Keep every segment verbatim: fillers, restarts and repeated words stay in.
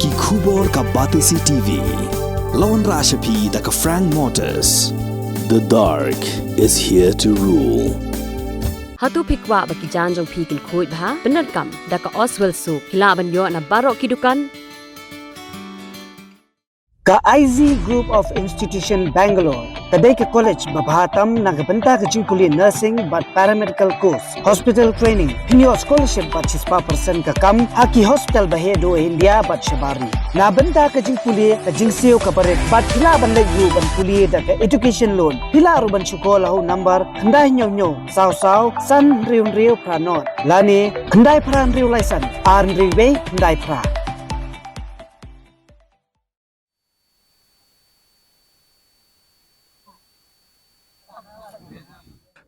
Ki khubor ka Batesi T V. La wanrah sha phi da ka Frank Motors. The dark is here to rule. Hato phi kwah ba ki jaiñ jong phi kin khuid bha? Pyndonkam da ka Oswell Soap. Phi lah ban ïoh na baroh ki dukan. Ka I Z Group of Institution Bangalore ka dei ka college ba bha tam na ka bynta ka jingpule nursing bad paramedical course, hospital training, pynïoh scholarship bad shispah percent ka kam ha ki hospital ba heh duh India bad shabar ri. Na bynta ka jingpule ka jingsiew ka barit bad phi lah ban leit ruh ban pule da ka education loan. Phi lah ruh ban shu call ha u number khyndai hynñiew hynñiew saw saw san hynriew hynriew phra nod lane khyndai phra hynriew lai san ar hynriew wei khyndai phra.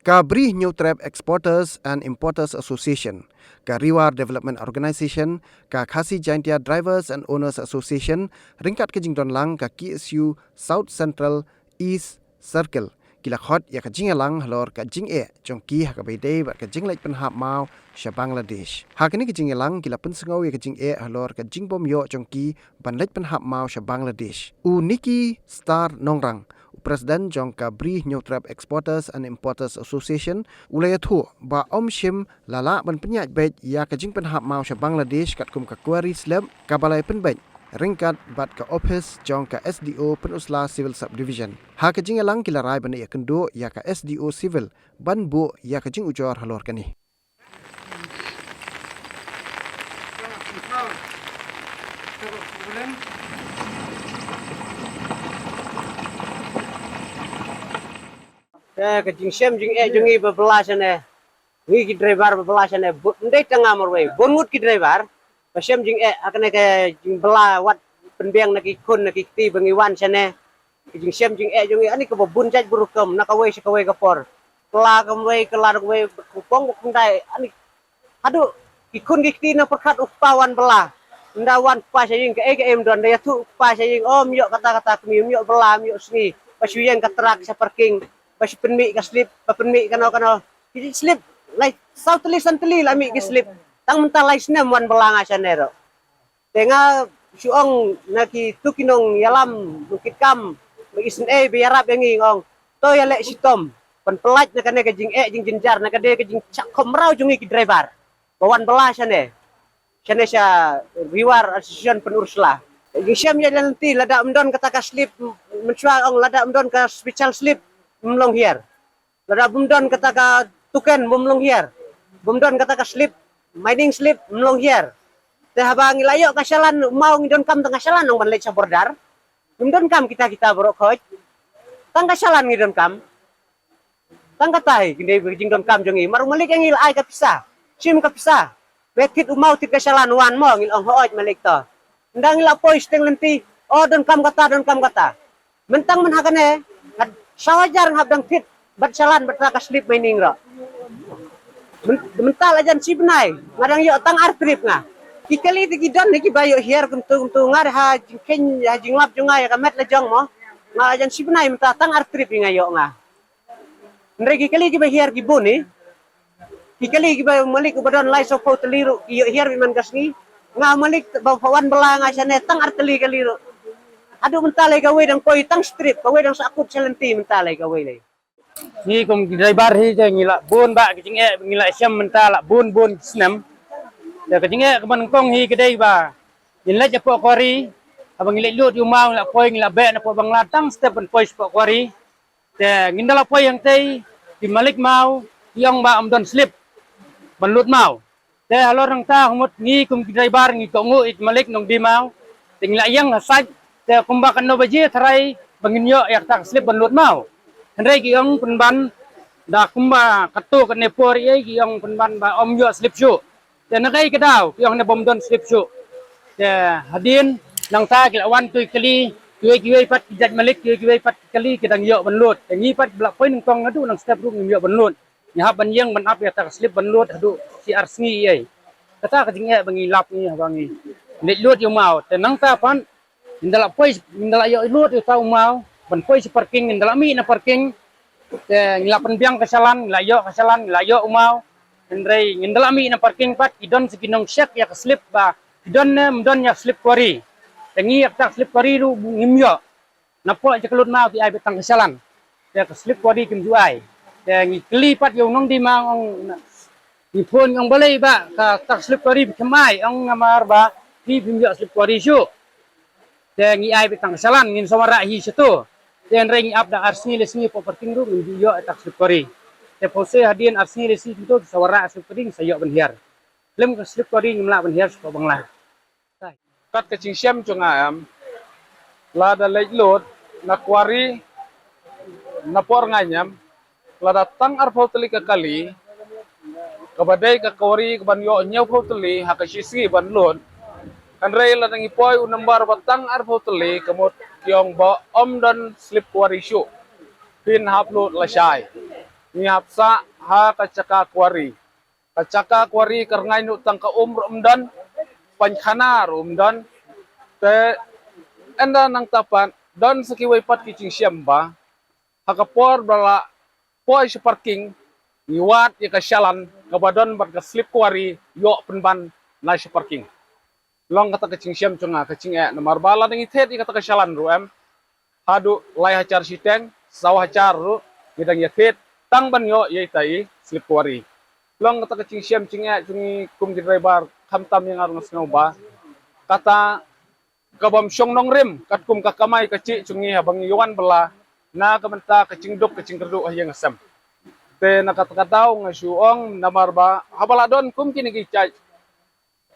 Ka Bri Hynñiewtrep Exporters and Importers Association, ka Ri War Development Organization, ka Khasi Jaintia Drivers and Owners Association, ryngkat ka jingdon lang ka K S U South Central East Circle, ki la khot ïa ka jingïalang halor ka jingeh jong ki ha kaba ïadei bad ka jingleit pynhap maw sha Bangladesh. Ha kane ka jingïalang ki la pynsngew ïa ka jingeh halor ka jingbym ïoh jong ki ban leit pynhap maw sha Bangladesh. U Nicky Star Nongrang, u president jong ka Bri Hynñiewtrep Exporters and Importers Association, u la ïathuh ba ym shym la lah ban pynïaid beit ïa ka jingpynhap maw sha Bangladesh katkum ka quarry slab kaba la pynbeit ryngkat bad ka ophis jong ka S D O Pynursla Civil Subdivision. Ha ka jingïalang ki la rai ban ïakynduh ïa ka S D O Civil ban buh ïa ka jingujor halor kane. Ka, ka jingshem jingeh jong ngi ba bylla shane. Ngi ki driver ba bylla shane. Bun, ym dei tang nga marwei. Bun ngut ki driver ba shem jingeh ha kane ka jingbylla wat pynbiang na ki khun na ki kti ba ngi wan shane. Ka jingshem jingeh jong ngi ani kaba bun jait bun rukom na kawei sha kawei ka por. Kylla kawei, kylla kawei, ka pong ka khyndai. Ani haduh ki khun ki kti na pyrkhat u kpa wan bylla. Ynda wan kpa sha ïing kaei kaei ym don, da ïathuh u kpa sha ïing, oh, ym ïoh kata kata kmie, ym ïoh bylla, ym ïoh sngi. Ba shu ïeng ka truck sha parking, ba shu pynmih ka slip, ba pynmih kano kano. Ki slip lai saw tylli san tylli la mih ki slip. Tang mynta lai snem wan bylla nga shane ruh. Te nga shu ong na kitu ki nongïalam, nongkitkam, ba isynei ba ïarap ïa ngi, nga ong to ïaleh shitom ban pyllait na kane ka jingeh jingjynjar, na kane ka jingshah khop mraw jong ngi ki driver ba wan bylla shane. Shane sha Ri War Association Pynursla. Jingshem ïa lynti, lada ym don kata ka slip, mynshuwa ong lada ym don ka special slip, ym long hiar. Lada bym don kata ka token, bym long hiar. Bym don kata ka slip, mining slip, ym long hiar. Te haba ngi la ïoh ka shalan u maw ngi donkam tang ka shalan nong ban leit sha border. Ngim donkam kita kita baroh khoit. Tang ka shalan ngi donkam. Tang kata hi ngi dei ka jingdonkam jong ngi. Mar u malik ngi la ai ka pisa. Shim ka pisa. Be thied u maw thied ka shalan wan mo, ngi la ong hooid malik to. Ynda ngi la poi shiteng lynti, oh, donkam kata, donkam kata. Myntang myn ha kane, ngat saw hajar nga hap dang thied bad shalan bad ka slip mining ruh. Myn-, mynta la jan shi bnai nga dang ïoh tang ar trip nga. Ki kali te ki don hi kiba ïoh hiar kumtu kumtu, nga ha jingkheiñ ha jinglap jong nga ïa ka met la jong mo. Nga la jan shi bnai mynta tang ar trip hi nga ïoh nga. Hynrei ki kali kiba hiar ki bun hi. Ki kali kiba malik uba don lai sawphew tylli ruh ki ïoh hiar bad man ka sngi. Nga malik ba wan bylla nga shane tang ar tylli kali ruh. Haduh mynta lei kawei dang poi tang strip, kawei dang sahkut sha lynti mynta lei kawei lei. Ngi kum ki driver hi te ngi la bun ba ki jingeh ngi la shem mynta la bun bun snem. Te ka jingeh kaba nyngkong hi ka dei ba ngin leit hapoh quarry, haba ngi leit lut ïa u maw ngi la poi ngi la beh na poh Bangla tang step ban poi shapoh quarry. Te ngin da la poi hangtei, ki malik maw ki ong ba ym don slip ban lut maw. Te halor nangta ka mut ngi kum ki driver ngi kohnguh ïa ki malik nongdie maw. Te ngi la ïeng ha site te kumba katno baje tharai ba ngin ïoh ïa kata ka slip ban lut maw. Hynrei ki ong pynban da kumba katto katne por ïa ki ong pynban ba ym ïoh slip shuh. Te na kaei ka daw ki ong ne bym don slip shuh. Te hadien nangta ki la wan tu kali, kiwei kiwei pat ki jait malik, kiwei kiwei pat ki kali ki dang ïoh ban lut. Te ngi pat ba la poi nyngkong naduh nang step ruh ngim ïoh ban lut. Ngi hap ban ïeng ban ap ïa kata ka slip ban lut haduh shi ar sngi ei. Kata ka jingeh ba ngi lap ngi haba ngi leit lut ïa u maw. Te nangta pat ngin da la poi, ngin da la ïoh lut ïa uta u maw ban poi sha parking, ngin da la mih na parking. Te ngi la pynbiang ka shalan, ngi la ïoh ka shalan, ngi la ïoh u maw. Hynrei ngin da la mih na parking pat ki don sa ki nongcheck ïa ka slip ba ki don ne ym don ïa ka slip quarry. Te ngi ïa ka tak slip quarry ruh ngim ïoh. Na pdeng jaka lut maw ki ai beit tang ka challan. Te ka slip quarry kim ju ai. Te ngi kylli pat ïa u nongdie maw, ong, ngi phone, ong balei ba ka tak slip quarry phi khlem ai, ong namar ba phi phim ïoh slip quarry shuh. Te ngi ai beit tang ka challan, ngin sa wanrah hi shato. Te hynrei ngi ap da ar sngi lai sngi hapoh parking ruh ngim ju ïoh ïa tak slip quarry. Te pynshai hadien ar sngi lai sngi kumto sa wanrah slip quarry, sa ïoh ban hiar. Lem ka slip quarry ngim lah ban hiar sha Bangla. Kat ka jingshem jong nga em, lada leit lut na quarry na por nga em, lada tang arphew tylli ka kali, kaba dei ka quarry kaban ïoh hynñiewphew tylli ha ka shi sngi ban lut. Hynrei lada ngi poi u nambar ba tang arphew tylli, ka mut ki ong ba ym don slip quarry shuh. Phin hap lut lashai. Ngi hap sah ha ka jaka quarry. Ka jaka quarry ka rngai, noh tang ka um ruh ym don, painkhana ruh ym don. Te ynda nangta pat don sa kiwei pat ki jingshem ba ha ka por ba la poi sha parking, ngi wad ïa ka challan kaba don bad ka slip quarry ïoh pynban na sha parking. Long kata ka jingshem jong nga, ka jingeh, namar ba lada ngi thied ïa kata ka challan ruh em, haduh lai hajar shiteng, saw hajar ruh ngi dang ïa thied tang ban ïoh ïa ita i slip quarry. Long kata ka jingshem jingeh jong ngi kum ki driver, khamtam ïa nga ruh nga sngew ba kata ka bym shong nongrim katkum ka kamai kajih jong ngi haba ngi ïa wan bylla na ka bynta ka jingduk ka jingkyrduh ha ïing ha sem. Te na kata ka daw nga shu ong namar ba haba la don kum kine ki jait,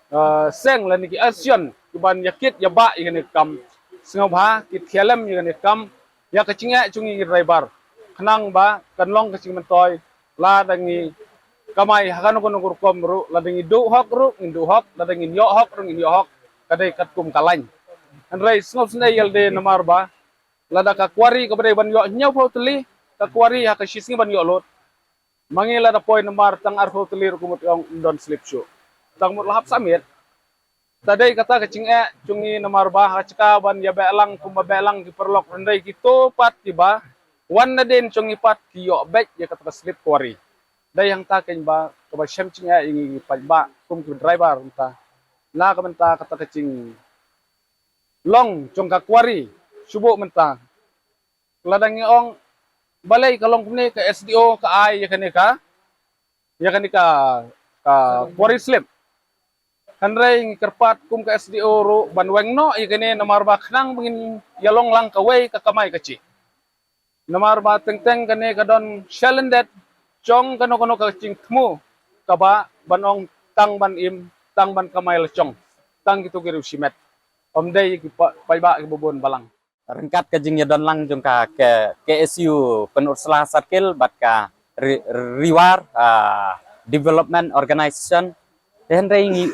ah, seng lane ki association kiban ïa kit ïa bah ïa kane ka kam, sngewbha kit khia lem ïa kane ka kam ïa ka jingeh jong ngi ki driver, khnang ba kan long ka jingmyntoi. Lada ngi kamai ha kano kano ka rukom ruh, lada ngi duh hok ruh ngin duh hok, lada ngin ïoh hok ruh ngin ïoh hok. Ka dei katkum ka lain. Hynrei sngewsynei ïa lade namar ba lada ka quarry kaba dei ban ïoh hynñiewphew tylli, ka quarry ha ka shi sngi ban ïoh lut. Ma ngi lada poi namar tang arphew tylli ruh ka mut ong ym don slip shuh. Tang mut la hap submit. Ta dei kata ka jingeh jong ngi namar ba ha ka jaka ban ïa beh lang kumba beh lang ki paralok, hynrei kito pat kiba wan nadien jong ngi pat ki ïoh beit ïa kata ka slip quarry. Dei hangta keiñ ba kaba shem jingeh ïa ngi ki paidbah kum ki driver mynta. Na ka bynta kata ka jing long jong ka quarry shuh mynta. Lada ngi ong balei ka long kumne, ka S D O ka ai ïa kane ka, ïa kane ka, ka quarry slip. Hynrei ngi kyrpad kum ka S D O ruh ban weng noh ïa kane namar ba khnang ba ngin ïa long lang kawei ka kamai kajih. Namar ba teng teng kane ka don shalyndet jong kano kano ka jingthmu kaba ban ong tang ban im, tang ban kamai la jong, tang kito ki riew shimet. Ym dei ki pa-, paidbah kiba bun balang. Ryngkat ka jingïadon lang jong ka, ka K S U Pynursla Circle bad ka Ri-, Riwar, ah, Development Organization. Te hynrei ngi,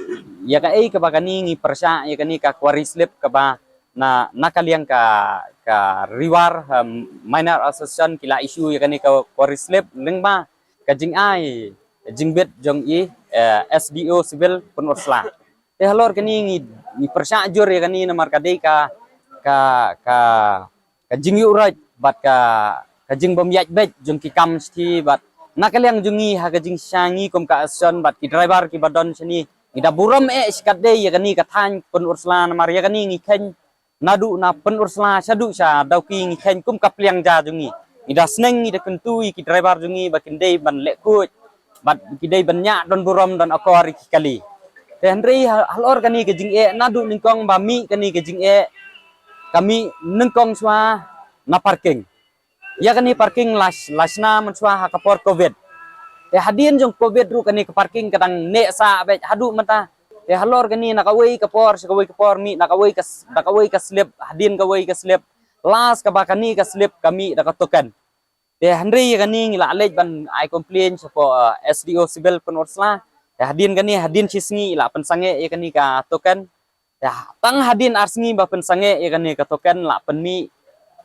ïa kaei kaba kane ngi pyrshah ïa kane ka quarry slip kaba na, na ka liang ka, ka Riwar, um, Miner Association ki la issue ïa kane ka quarry slip lyngba ka jingai jingbit jong i, eh, S D O Civil Pynursla. Te halor kane ngi, ngi pyrshah jur ïa kane namar ka dei ka, ka, ka, ka jingïuhroit bad ka, ka jingbym ïaid beit jong ki kam shithi bad na ka liang jong ngi ha ka jingshisha ngi kum ka association bad ki driver kiba don shane ngi da burom eh shikatdei ïa kane ka thaiñ Pynursla namar ïa kane ngi kheiñ naduh na Pynursla shaduh sha Dawki ngi kheiñ kum ka pliang ja jong ngi. Ngi da sneng, ngi da kyntu ïa ki driver jong ngi ba kin dei ban leh khuid bad ki dei ban ñiah don burom don akor ïa ki kali. Te hynrei ha-, halor kane ka jingeh naduh nyngkong ba mih kane ka jingeh ka mih nyngkong shuwa na parking. Ïa kane parking la sh-, la shna mynshuwa ha ka por covid. Te hadien jong covid ruh kane ka parking ka dang neh sah beit haduh mynta. Te halor kane na kawei ka por sha kawei ka por mih na kawei ka s-, da kawei ka slip, hadien kawei ka slip. Last kaba kane ka slip ka mih da ka token. Te hynrei ïa kane ngi la leit ban ai complain shapoh, eh, S D O Civil Pynursla. Te hadien kane, hadien shi sngi la pynsangeh ïa kane ka token. Te tang hadien ar sngi ba pynsangeh ïa kane ka token la pynmih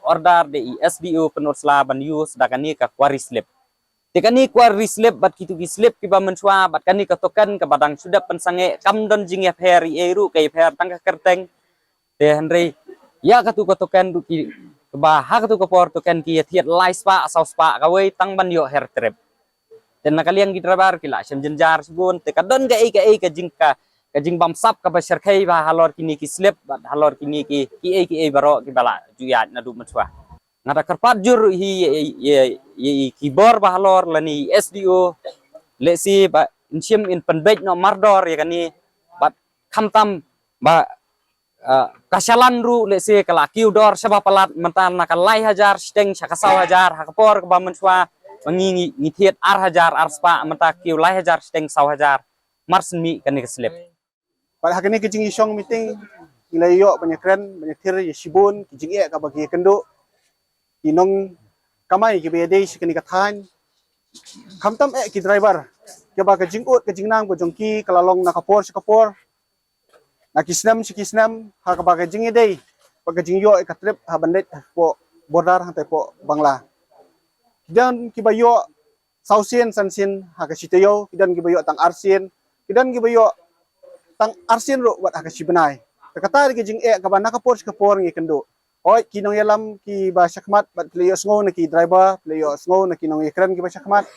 order da i S D O Pynursla ban use da kane ka quarry slip. Te kane quarry slip bad kito ki slip kiba mynshuwa bad kane ka token kaba dang shu dep pynsangeh kam don jingïapher ei ei ruh, ka ïapher tang ka kyrteng. Te hynrei ïa katu ka token ruh ki, kaba ha katu ka por token ki ïathied lai spah saw spah kawei tang ban ïoh her trip. Te na ka liang ki driver ki la shem jynjar shibun, te ka don kaei kaei ka jing ka, ka jingbamsap kaba shyrkhei bha halor kine ki slip bad halor kine ki kiei kiei baroh kiba la ju ïaid naduh mynshwa. Nga da kyrpad jur hi ïa, ïa, ïa, ïa ki bor ba halor lane i S D O, lehse ba in shim in pynbeit noh mardor ïa kane, bad khamtam ba, ah, ka shalan ruh lehse ka la kiew dor shaba palat mynta na ka lai hajar shiteng sha ka saw hajar ha ka por kaba mynshwa ba ngi ngi, ngi thied ar hajar ar spah, mynta kiew lai hajar shiteng saw hajar. Mar shen mih kane ka slip. Bad ha kane ka jingïashong meeting ngi la ïoh ban ïakren ban ïathir ïa shibun ki jingeh kaba ki ïakynduh ki nongkamai kiba ïadei sha kane ka thaiñ. Khamtam eh ki driver, kaba ka jingud ka jingnam ka jong ki ka la long na ka por sha ka por, na ki snem sha ki snem, ha kaba ka jingïadei bad ka jingïoh ïa ka trip ha ban leit hapoh border hangtai hapoh Bangla. Ki don kiba ïoh saw sien san sien ha ka shi taïew, ki don kiba ïoh tang ar sien, ki don kiba ïoh tang ar sien ruh wat ha ka shi bnai. Te kata ka jingeh kaba na ka por sha ka por ngi ïakynduh. Hooid, ki nongïalam kiba shakhmat bad phi la ïohsngew na ki driver, phi la ïohsngew na ki nongïakren kiba shakhmat,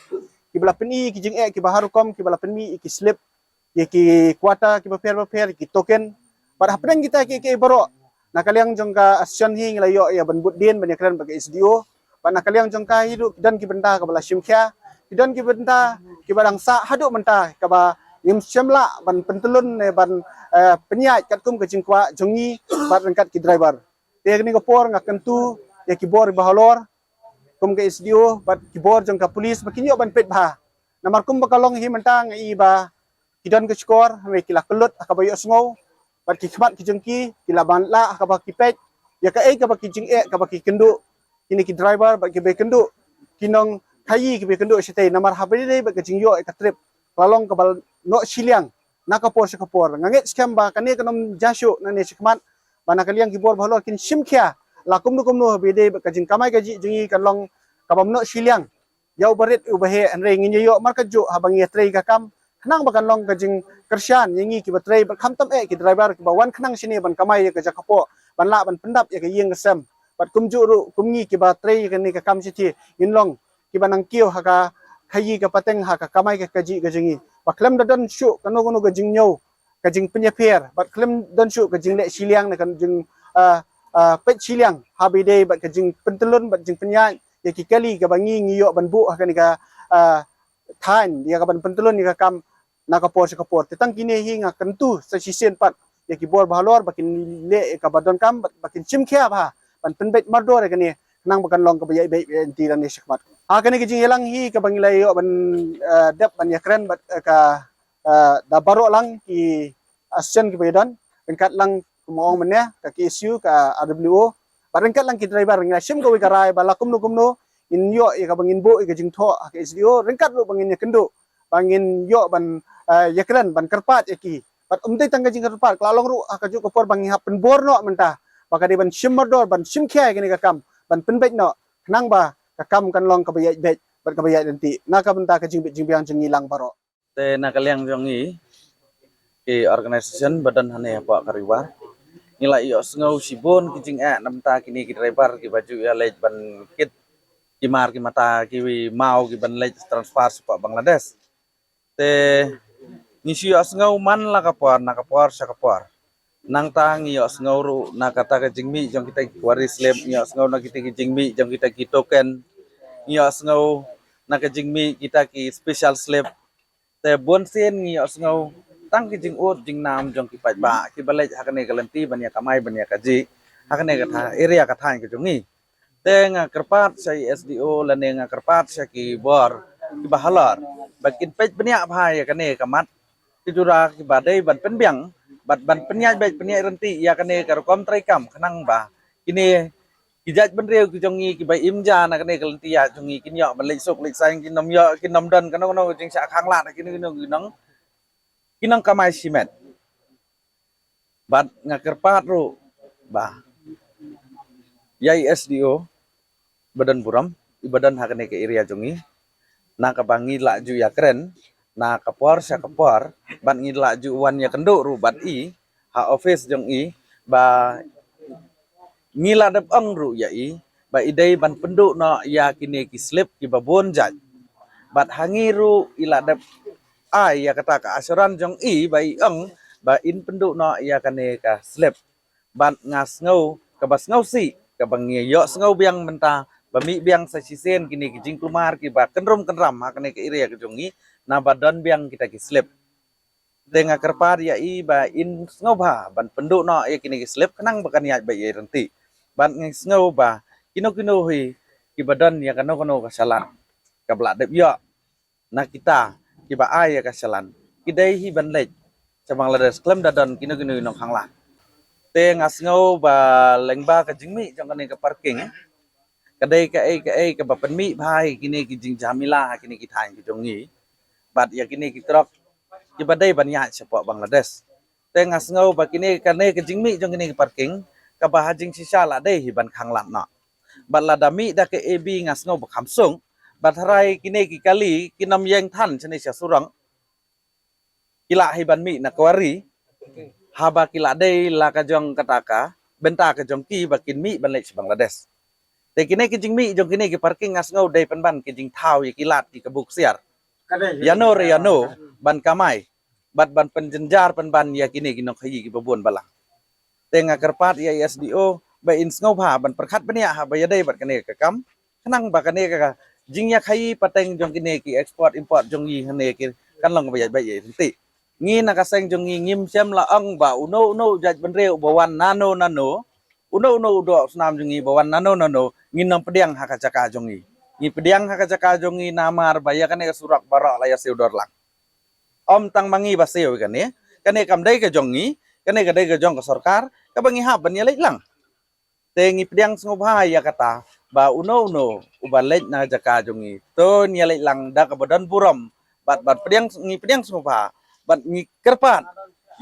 kiba la pyni ki jingeh kiba har rukom, kiba la pynmih ïa ki slip, ïa ki quota kiba pher ba pher, ïa ki token. Bad hapdeng kita kiei kiei baroh, na ka liang jong ka association hi ngi la ïoh ïa ban bud dien ban ïakren bad ka S D O. Bad na ka liang jong ka hi ruh ki don ki bynta kaba la shim khia, ki don ki bynta kiba dang sah haduh mynta kaba ngim shym lah ban pyntlun ne ban, eh, pynïaid katkum ka jingkwah jong ngi bad ryngkat ki driver. Te kane ka por nga kyntu ïa ki bor ba halor kum ka S D O bad ki bor jong ka police ba kin ïoh ban peit bha. Namar kumba ka long hi mynta nga i ba ki don ka shkor, hynrei ki la kyllut ha kaba ïohsngew bad ki khmat ki jong ki, ki la ban lah ha kaba ki peit ïa kaei kaba ki jingeh kaba ki kynduh kine ki driver bad kiba ïakynduh ki nongkhaïi kiba ïakynduh shatei. Namar haba ïadei bad ka jingïoh ïa ka trip ka la long kaba noh shiliang na ka por sha ka por. Nga ngeit skhem ba kane kan ym jia shuh nangne shakhmat, ba na ka liang ki bor ba halor kin shim khia la kumno kumno haba ïadei bad ka jingkamai kajih jong ngi kan long kaba ym noh shiliang ïa uba rit uba heh, hynrei ngin ïa ïoh markajuh haba ngi ïatrei ka kam, khnang ba kan long ka jingkyrshan ïa ngi kiba trei bad khamtam eh ki driver kiba wan khnang shane ban kamai ïa ka jaka poh ban lah ban pyndap ïa ka ïing ka sem. Bad kumjuh ruh kum ngi kiba trei ïa kane ka kam shithi ngin long kiba nang kiew ha ka khaïi ka pateng, ha ka kamai ka kajih ka jong ngi. Ba khlem da don shuh kano kano ka jingñiew, ka jingpynïapher, bad khlem don shuh ka jingleh shiliang ne ka jing, ah, ah, peit shiliang haba ïadei bad ka jingpyntlun bad jingpynïaid ïa ki kali kaba ngi ngi ïoh ban buh ha kane ka, ah, thaiñ ïa ka ban pyntlun ïa ka kam na ka por sha ka por. Te tang kine hi nga kyntu sa shisien pat ïa ki bor ba halor ba kin leh ïa kaba donkam bad ba kin shim khia bha ban pynbeit mardor ïa kane, khnang ba kan long kaba ïaibeit ïainti nangne shakhmat. Ha kane ka jingïalang hi kaba ngi la ïoh ban, eh, dep ban ïakren bad, eh, ka, eh, da baroh lang ki association kiba ïadon, ryngkat lang kumba ong mynne ka K S U, ka R W O, bad ryngkat lang ki driver, ngi la shim kawei ka rai ba la kumno kumno ngin ïoh ïa kaba ngin buh ïa ka jingthoh ha ka S D O, ryngkat ruh ba ngin ïakynduh ba ngin ïoh ban, eh, ïakren ban kyrpad ïa ki. Bad ym dei tang ka jingkyrpad, ka la long ruh ha kajuh ka por ba ngi hap pynbor noh mynta ba ka dei ban shim mardor, ban shim khia ïa kane ka kam, ban pynbeit noh, khnang ba ka kam kan long kaba ïaibeit bad kaba ïaid lynti na ka bynta ka jingbit jingbiang jong ngi lang baroh. Te na ka liang jong ngi ki organisation ba don hangne hapoh Kariwar, ngi la ïohsngew shibun ki jingeh na bynta kine ki driver kiba ju ïaleit ban kit ki mar ki mata, ki maw ki ban leit transfer shapoh Bangladesh. Te ngi shu ïohsngew man la ka por na ka por sha ka por. Nangta ngi ïohsngew ruh na kata ka jingmih jong kita ki quarry slip, ngi ïohsngew na kita ki jingmih jong kita ki token, ngi ïohsngew na ka jingmih kita ki special slip. Te bun sien ngi ïohsngew tang ki jingud jingnam jong ki paidbah kiba leit ha kane ka lynti ban ïa kamai ban ïa kajih ha kane ka tha-, area ka thaiñ ka jong ngi. Te nga kyrpad sha i S D O lane nga kyrpad sha ki bor kiba halor ba kin peit bniah bha ïa kane ka mat, ki jura kiba dei ban pynbiang bad ban pynïaid beit pynïaid rynti ïa kane ka rukom treikam, khnang ba kine ki jaitbynriew ki jong ngi kiba im ja na kane ka lynti ïa jong ngi kin ïoh ban leit suk leit saiñ, kin nym ïoh, kin nym don kano kano ka jingshah khanglad, kino kino ki nong, ki nongkamai shimet. Bad nga kyrpad ruh ba ïa i S D O ba don burom, iba don ha kane ka area jong ngi, na kaba ngi la ju ïakren na ka por sha ka por, bad ngi la ju wan ïakynduh ruh bad i ha office jong i, ba ngi la dep ong ruh ïa i ba i dei ban pynduh noh ïa kine ki slip kiba bun jait. Bad ha ngi ruh i la dep ai ïa kata ka assurance jong i ba i ong ba in pynduh noh ïa kane ka slip. Bad nga sngew kaba sngewsih kaba ngi ïohsngew biang mynta ba mih biang sa shisien kine ki jingkulmar kiba kynrum kynram ha kane ka area ka jong ngi, naba don biang kita ki slip. Te nga kyrpad ïa i ba in sngewbha ban pynduh noh ïa kine ki slip khnang ba kan ïaid beit ïaid ryntih. Bad nga sngew ba kino kino hi kiba don ïa kano kano ka shalan kaba la dep ïoh na kita kiba ai ïa ka shalan, ki dei hi ban leit sha Bangladesh khlem da don kino kino ki nongkhang lad. Te nga sngew ba lyngba ka jingmih jong kane ka parking, ka dei kaei kaei kaba pynmih bha ïa kine ki jingjamila ha kine ki thaiñ ki jong ngi. Bad ïa kine ki trok kiba dei ban ïaid shapoh Bangladesh. Te nga sngew ba kine, kane ka jingmih jong kine ki parking kaba ha jingshisha la dei hi ban khang lad noh. Bad lada mih da ka A B nga sngew ba kham suk. Bad tharai kine ki kali kin ym ïeng than shane sha surok, ki lah hi ban mih na kwari, haba ki la dei la ka jong kata ka bynta ka jong ki ba kin mih ban leit sha Bangladesh. Te kine ki jingmih jong kine ki parking nga sngew dei pynban ki jingthaw ïa ki lad ki kabu ksiar, ïano re ïano, ban kamai bad ban pynjynjar pynban ïa kine ki nongkhaïi kiba bun balang. Te nga kyrpad ïa i S D O ba in sngewbha ban pyrkhat bniah haba ïadei bad kane ka kam, khnang ba kane ka jingïakhaïi pateng jong kine ki export import jong ngi hangne ki kan long kaba ïaid beit ïaid ryntih. Ngi na ka seng jong ngi ngim shym la ong ba uno uno u jaitbynriew uba wan nano nano, uno uno u doh u snam jong ngi ba wan nano nano, ngin ym pdiang ha ka jaka jong ngi. Ngi pdiang ha ka jaka jong ngi namar ba ïa kane ka surok baroh la ïasiew dor lang. Ym tang ma ngi ba siew ïa kane, kane kam dei ka jong ngi, kane ka dei ka jong ka sorkar kaba ngi hap ban ïaleit lang. Te ngi pdiang sngewbha ïa kata ba uno uno uba leit na jaka jong ngi to ïaleit lang da kaba don burom. Bad, bad pdiang, ngi pdiang sngewbha bad ngi kyrpad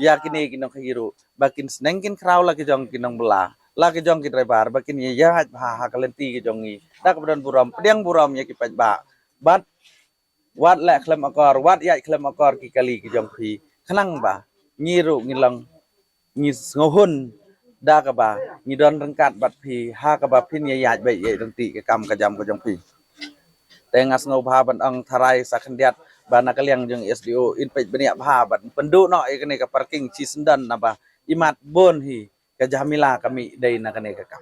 ïa kine ki nongkhaïi ruh ba kin sneng kin khraw la ki jong ki nongbylla, la ki jong ki driver ba kin ïaid bha ha ka lynti ki jong ngi da kaba don burom. Pdiang burom ïa ki paidbah bad wat leh khlem akor, wat ïaid khlem akor ki kali ki jong phi, khnang ba ngi ruh ngi long, ngi sngewhun da kaba ngi don ryngkat bad phi ha kaba phin ïaid beit ïaid ryntih ka kam ka jam ka jong phi. Te nga sngewbha ban ong tharai sa khyndiat ba na ka liang jong S D O in peit bniah bha ban pynduh noh ïa kane ka parking shisyndon naba imat bun hi ka jamila ka mih dei na kane ka kam.